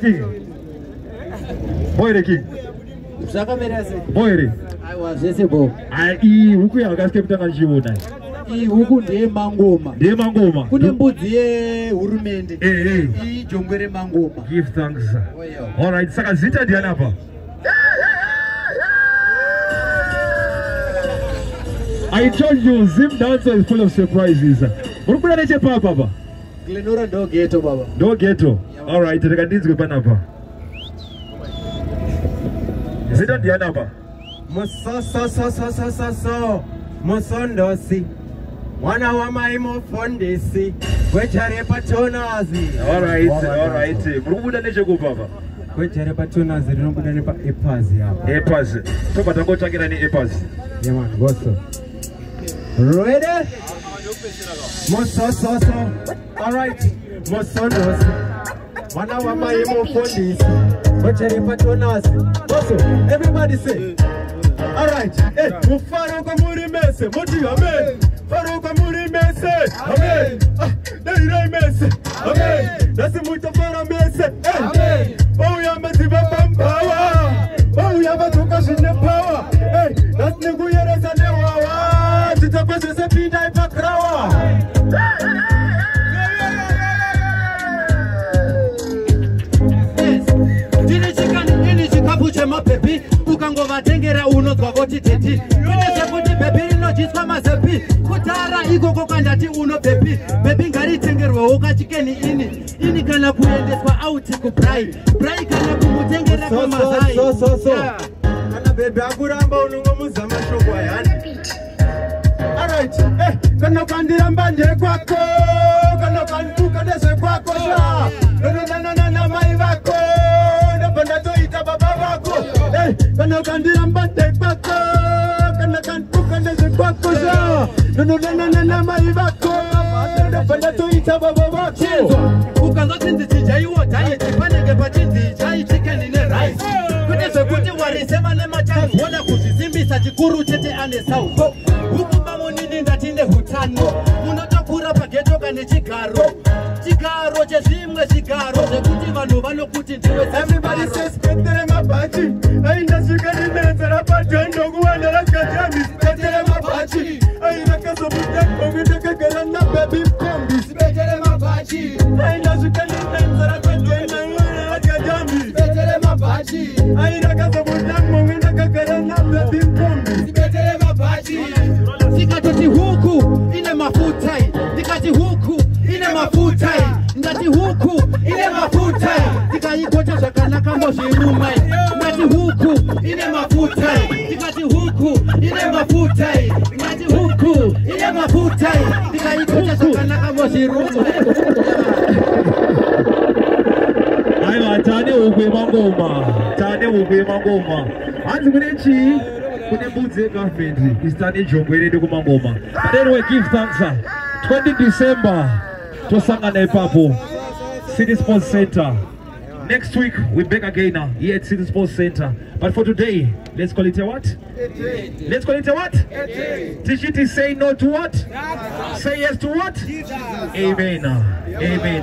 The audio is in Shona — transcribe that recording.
King. Boire King. Zvakamira sei? Boire. Aiwa, zvese bo. Ai, iyi huku yakasike kutanga ndichiona. Iyi huku ndeyemangoma. Ndeyemangoma. Kune mbudzi yehurumende. Eh eh. Iyi jongwe remangoma. Give thanks. All right, saka zita ndiani apa? I told you Zim Dancer is full of surprises. Muri kuda nechepapa apa? Glenora ndo ghetto baba. Ndo ghetto. All right, reka ndinzwe panapa. Zita ndiani apa? Musosososososo musondosi mwana wamai mufundisi gweja repatonazi. All right, all right. Muri kubuda nechekupa apa? Gweja repatonazi rinobuda nepaepazi apa. Epazi. Tobva tangotangira neepazi. Yeah man, goso. Ready? Musososo. All right. Musondosi mwana wamai mufundisi gweja repatonazi. Goso. Everybody say. All right. Hey, mufaro kwamuri mese muti amen. Faro kwamuri mese amen. Ah, dairai mese amen. Nasi mutafara mese amen. Bauya madziva pambawa. Bauya vadzoka zvine power. Hey, nasi nekuyeresa newawa. Zvitakwa zvese pindai pakrawa. Ndine chikafu chemabhebhi ukangovatengera unonzwa voti teti. Kwete zvekuti bhebhi rinodyiswa mazepi. Kutara ikoko kandati uno bhebhi. Bhebhi ngaritengerwewo kachikeni ini. Ini kana kuendeswa auti kubrai. Brai kana kumutengera kamazai. So. Kana bhebhi akuramba unongomuzama shoko ayani. All right. Eh, kana kandiramba ndekwako. Kana kanduka ndezvekwako sha. No mai vako. Ndobva ndatoita baba vako. Eh, kana kandiramba ndekwako. Kana kanduka ndezvekwako sha. No mai vako. Ndobva ndatoita baba vako. Ukanzwa chinzi chijaiwo diet panenge pachinzi ichai chicken nerice. Kwete zvekuti warisema nemachanzi wona kuzvisimbisa chikuru chete ane sauko. Huku mamunini ndati nehutano. Munotokura pageto kane chigaro. Chigaro chezvimwe zvigaro zvekuti vanhu vanokuti ndiwe Everybody says petere mabachi. Aindasvika ndinetsera padhendo kuwana rakajami. Petere mabachi. Airakazobuda kombi ndakagara nababy mkombi. Petere mabachi. Aindasvika ndinetsera padhendo kuwana rakajami. Petere mabachi. Airakazobuda kombi ndakagara nababy mkombi. Petere mabachi. Ndikatoti huku ine mafuta. Ndikati huku ine mafuta. Ndati huku ine mafuta. Ndikaikota zvakanaka mozviruma. Ndati huku ine mafuta. Ndikati huku ine mafuta. Ndati huku ine mafuta. Ndikaikota zvakanaka mozviruma. Aiwa, tane huku yemangoma. Tane huku yemangoma. Hanzi kune chii? Kune mbudzi yegovernment. Isi tane jongwe redu kumangoma. But anyway, give thanks. 20 December tosangana ipapo City Sports Center. Next week we back again here at City Sports Center. But for today, let's call it a what? Let's call it a what? Tichiti say no to what? Say yes to what? Amen. Amen.